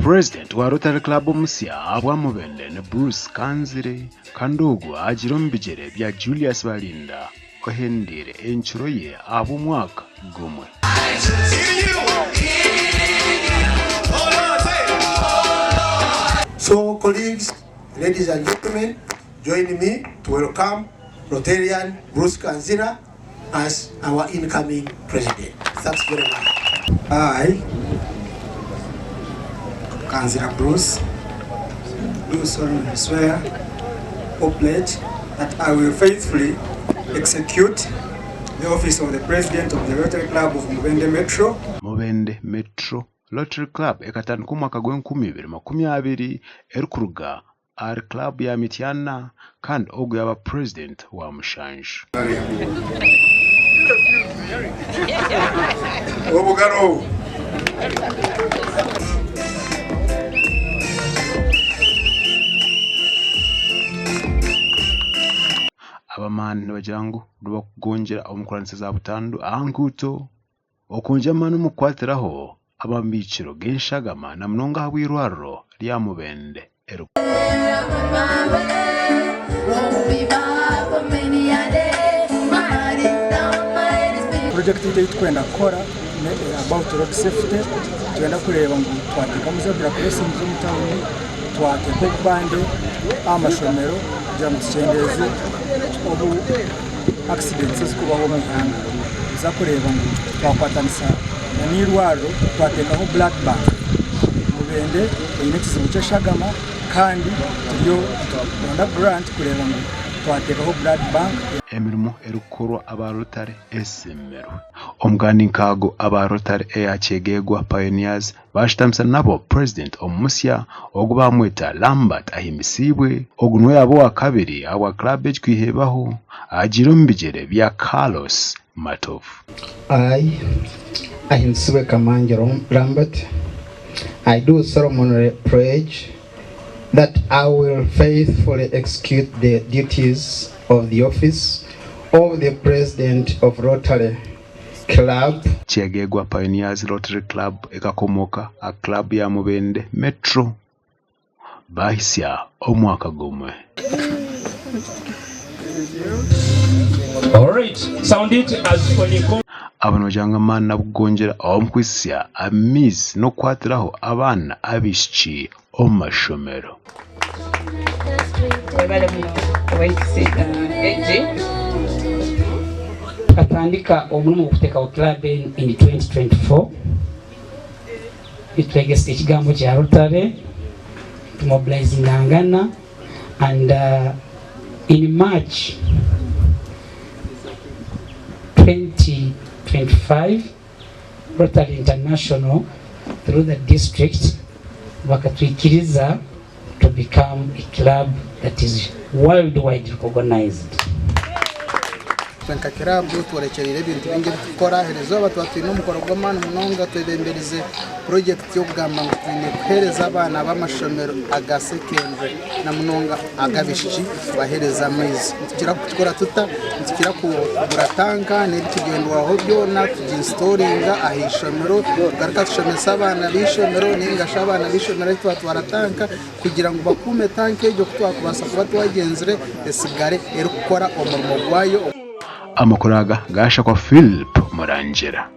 Purezidenti wa Rotary Club omusya ahabwa Mubende ni Bruce Kanzire kandi ogu agiire omu bigyere bya Julius Balinda ohendeire encuro ye ahabw'omwaka gumwe. So colleagues, ladies and gentlemen, join me to welcome Rotarian Bruce Kanzira as our incoming president. Thanks very much. I, Kanzira Bruce, do solemnly swear or pledge that I will faithfully execute the office of the President of the Rotary Club of Mubende Metro. Mubende Metro Rotary Club ekatandika omwaka gw'enkumi ibiri makumi abiri erikuruga ahari club ya Mityana kandi ogu yaaba purezidenti wa mushanju. Obugaro. Abamaani nibagira ngu nibakugongyera omu kuranisa za butandu aha nguuto, okwongyera amaani omu kukwatiraho amabiikiro g'enshagama na munonga ahabw'eirwariro rya Mubende erikuru. Project yaitu ei turikwenda kukora ne about road safety nitwenda kureeba ngu twateekamu zebra crossings omu tawuni, twateeka obupande aha mashomero kugira ngu tukyendeeze obu accidents ezirikubaho omu ihanga. Nituza kureeba ngu twakwatanisa na n'eirwariro twateekaho blood bank. Mubende eine ekizibu ky'eshagama kandi turiyo nituronda grant kureeba ngu twateekaho blood bank. Emirimo erikukorwa aba Rotary esiimirwe. Omu nkaago aba Rotary eya Kyegegwa Pioneers baashutamisa nabo Purezidenti omusya ogu baamweta Lambert Ahimbisibwe. Ogu niwe yaaba owakabiri ahabwa club egi kwiha ebaho agiire omu bigyere bya Carlos Matovu. I, Ahimbisibwe Kamangi Lambert, I do solemnly pledge that I will faithfully execute the duties of the office of the President of Rotary Club. Kyegegwa Pioneers Rotary Club ekakomooka aha club ya Mubende Metro baahitsya omwaka gumwe. Aba nibagira ngu amaani n'agokugongyera omu kwitsya amaizi n'okukwatiraho abaana abaishiki omu mashomero. Webale munonga Ow'ekitiisa. Tukatandika omurimo gw'okuteekaho club enu in 2024. Nitwegesa ekigambo kya Rotary, tumobilizingangana and in March 2025 Rotary International through the district bakatwikiriza to become a club that is worldwide recognized. Itwe nka kiraabu tworekyereire ebintu bingi ebi turikukora. Erizooba twaba twine omukoro gw'amaani munonga twebemberize purojekiti y'okugamba ngu twine kuheereza abaana b'amashomero aga sekendure na munonga ag'abaishiki kubaheereza amaizi. Nitukira kukikora tuta? Nitukira kugura tanka n'ebitugyendwaho byona tuginsitoringa aha ishomero tugaruka tushomesa abaana b'eishomero nainga shi abaana b'eishomero ahu twatwara tanka kugira ngu bakuume tanka egyo ku twakubaasa kuba twagyenzire etsigare erikukora omurimo gwayo. Amakuru aga gaashakwa Philip Murangira.